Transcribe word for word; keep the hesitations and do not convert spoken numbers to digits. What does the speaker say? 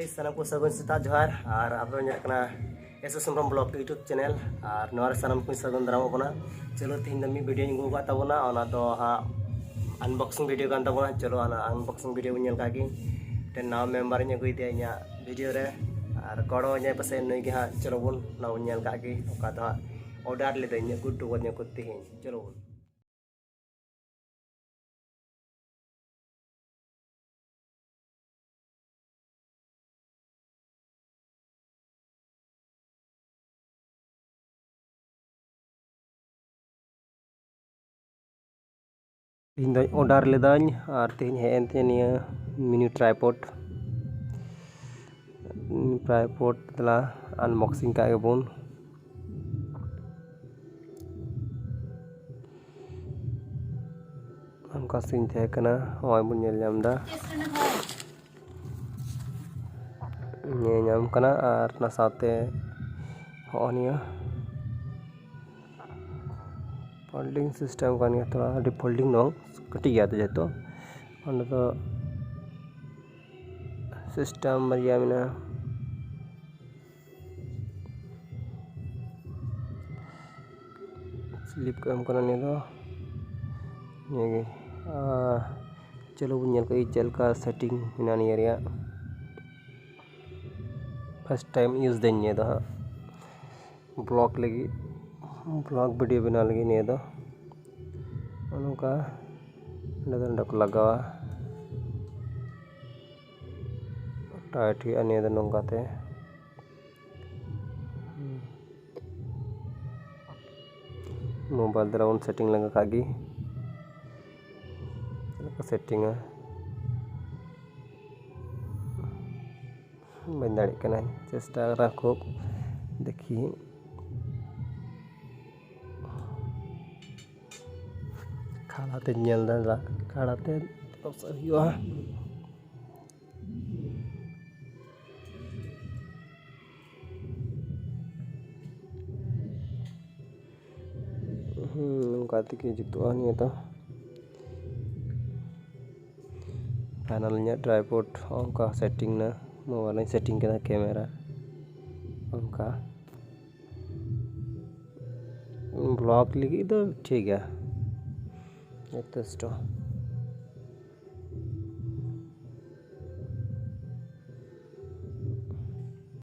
ᱥᱟᱱᱟᱢ ᱠᱚ ᱥᱟᱹᱜᱩᱱ ᱥᱮᱛᱟᱜ ᱡᱚᱦᱟᱨ᱾ ᱟᱨ ᱟᱯᱮ ᱧᱮᱞ ᱠᱟᱱᱟ S S Hembrom blog YouTube channel. ᱟᱨ ᱱᱚᱣᱟ ᱨᱮ ᱥᱟᱱᱟᱢ ᱠᱚᱧ ᱥᱟᱹᱜᱩᱱ ᱫᱟᱨᱟᱢᱚᱜ ᱠᱟᱱᱟ᱾ ᱪᱚᱞᱚ, ᱛᱮᱦᱮᱧ ᱫᱚ ᱢᱤᱫ ᱵᱷᱤᱰᱤᱭᱳᱧ ᱟᱹᱜᱩ ᱟᱠᱟᱫ ᱛᱟᱵᱚᱱᱟ, ᱚᱱᱟ ᱫᱚ ᱦᱟᱸᱜ ᱟᱱᱵᱚᱠᱥᱤᱝ ᱵᱷᱤᱰᱤᱭᱳ ᱠᱟᱱ ᱛᱟᱵᱚᱱᱟ᱾ ᱪᱚᱞᱚ, ᱚᱱᱟ ᱟᱱᱵᱚᱠᱥᱤᱝ ᱵᱷᱤᱰᱤᱭᱳ ᱵᱚᱱ ᱧᱮᱞ ᱠᱟᱜ ᱜᱮ᱾ ᱢᱤᱫᱴᱮᱱ ᱱᱟᱣᱟ ᱢᱮᱢᱵᱟᱨᱤᱧ ᱟᱹᱜᱩᱭᱮᱫᱮᱭᱟ ᱤᱧᱟᱹᱜ ᱵᱷᱤᱰᱤᱭᱳ ᱨᱮ, ᱟᱨ ᱜᱚᱲᱚ ᱤᱧᱟᱹᱭ ᱯᱟᱥᱮᱡ ᱱᱩᱭ ᱜᱮ ᱦᱟᱸᱜ᱾ ᱪᱚᱞᱚ ᱵᱚᱱ ᱚᱱᱟ ᱵᱚᱱ ᱧᱮᱞ ᱠᱟᱜ ᱜᱮ, ᱚᱠᱟ ᱫᱚ ᱦᱟᱸᱜ ᱚᱰᱟᱨ ᱞᱮᱫᱟᱹᱧ, ᱟᱹᱜᱩ ᱦᱚᱴᱚ ᱠᱟᱹᱫᱤᱧᱟ ᱠᱚ ᱛᱮᱦᱮᱧ᱾ ᱪᱚᱞᱚ ᱵᱚᱱ᱾ ᱤᱧ ᱫᱚᱧ ᱚᱰᱟᱨ ᱞᱮᱫᱟᱹᱧ ᱟᱨ ᱛᱮᱦᱮᱧ ᱦᱮᱡ ᱮᱱ ᱛᱤᱧᱟᱹ ᱱᱤᱭᱟᱹ ᱢᱤᱱᱤ ᱴᱨᱟᱭᱯᱚᱰ᱾ ᱴᱨᱟᱭᱯᱚᱰ ᱫᱮᱞᱟ ᱟᱱᱵᱚᱠᱥᱤᱝ ᱠᱟᱜ ᱜᱮᱵᱚᱱ᱾ ᱚᱱᱠᱟ ᱥᱤᱱ ᱛᱟᱦᱮᱸ ᱠᱟᱱᱟ, ᱱᱚᱜᱼᱚᱭ ᱵᱚᱱ ᱧᱮᱞ ᱧᱟᱢ ᱮᱫᱟ᱾ ᱧᱮᱞ ᱧᱟᱢ ᱠᱟᱱᱟ ᱟᱨ ᱚᱱᱟ ᱥᱟᱶᱛᱮ ᱦᱚᱸᱜᱼᱚ ᱱᱤᱭᱟᱹ ᱯᱷᱳᱞᱰᱤᱝ ᱥᱤᱥᱴᱮᱢ ᱠᱟᱱ ᱜᱮᱭᱟ, ᱛᱷᱚᱲᱟ ᱟᱹᱰᱤ ᱯᱷᱳᱞᱰᱤᱝ ᱫᱚ ᱵᱟᱝ, ᱠᱟᱹᱴᱤᱡ ᱜᱮᱭᱟ ᱛᱚ ᱡᱮᱦᱮᱛᱩ᱾ ᱚᱸᱰᱮ ᱫᱚ ᱥᱤᱥᱴᱮᱢ ᱵᱟᱨᱭᱟ ᱢᱮᱱᱟᱜᱼᱟ᱾ ᱥᱞᱤᱯ ᱠᱚ ᱮᱢ ᱠᱟᱱᱟ ᱱᱤᱭᱟᱹ ᱫᱚ᱾ ᱱᱤᱭᱟᱹᱜᱮ᱾ ᱟᱨ ᱪᱚᱞᱚ ᱵᱚᱱ ᱧᱮᱞ ᱠᱟᱜ ᱜᱮ ᱪᱮᱫ ᱞᱮᱠᱟ ᱥᱮᱴᱤᱝ ᱢᱮᱱᱟᱜᱼᱟ ᱱᱤᱭᱟᱹ ᱨᱮᱭᱟᱜ᱾ ᱯᱷᱟᱥᱴ ᱴᱟᱭᱤᱢ ᱤᱭᱩᱡᱽ ᱫᱟᱹᱧ ᱱᱤᱭᱟᱹ ᱫᱚ ᱦᱟᱸᱜ᱾ ᱵᱞᱚᱜ ᱞᱟᱹᱜᱤᱫ, ᱵᱞᱚᱜ ᱵᱷᱤᱰᱤᱭᱳ ᱵᱮᱱᱟᱣ ᱞᱟᱹᱜᱤᱫ ᱱᱤᱭᱟᱹ ᱫᱚ᱾ ᱱᱚᱜᱼᱚ ᱱᱚᱝᱠᱟ ᱱᱚᱸᱰᱮ ᱫᱚ, ᱱᱚᱸᱰᱮ ᱠᱚ ᱞᱟᱜᱟᱣᱟ᱾ ᱴᱟᱭᱤᱴ ᱦᱩᱭᱩᱜᱼᱟ ᱱᱤᱭᱟᱹ ᱫᱚ ᱱᱚᱝᱠᱟ ᱛᱮ᱾ ᱢᱳᱵᱟᱭᱤᱞ ᱫᱚ ᱵᱚᱱ ᱥᱮᱴᱤᱝ ᱞᱮᱱ ᱠᱷᱟᱡ ᱜᱮ᱾ ᱪᱮᱫ ᱞᱮᱠᱟ ᱥᱮᱴᱤᱝᱟ? ᱵᱟᱹᱧ ᱫᱟᱲᱮᱭᱟᱜ ᱠᱟᱱᱟ, ᱪᱮᱥᱴᱟ ᱠᱟᱫᱟ ᱠᱷᱩᱵ᱾ ᱫᱮᱠᱷᱤ, ᱠᱷᱟᱲᱟᱛᱮᱧ ᱧᱮᱞ ᱮᱫᱟ, ᱠᱷᱟᱲᱟᱛᱮ ᱦᱩᱭᱩᱜᱼᱟ᱾ ᱦᱩᱸ, ᱱᱚᱝᱠᱟ ᱛᱮᱜᱮ ᱡᱩᱛᱩᱜᱼᱟ ᱱᱤᱭᱟᱹ ᱫᱚ᱾ ᱯᱷᱟᱭᱱᱟᱞ ᱤᱧᱟᱹᱜ ᱴᱨᱟᱭᱯᱚᱰ ᱚᱱᱠᱟ ᱥᱮᱴᱤᱝ ᱱᱟ᱾ ᱢᱳᱵᱟᱭᱤᱞ ᱤᱧ ᱥᱮᱴᱤᱝ ᱠᱮᱫᱟ ᱠᱮᱢᱮᱨᱟ᱾ ᱚᱱᱠᱟ ᱵᱞᱚᱜ ᱞᱟᱹᱜᱤᱫ ᱫᱚ ᱴᱷᱤᱠ ᱜᱮᱭᱟ, ᱡᱚᱛᱷᱮᱥᱴᱚ᱾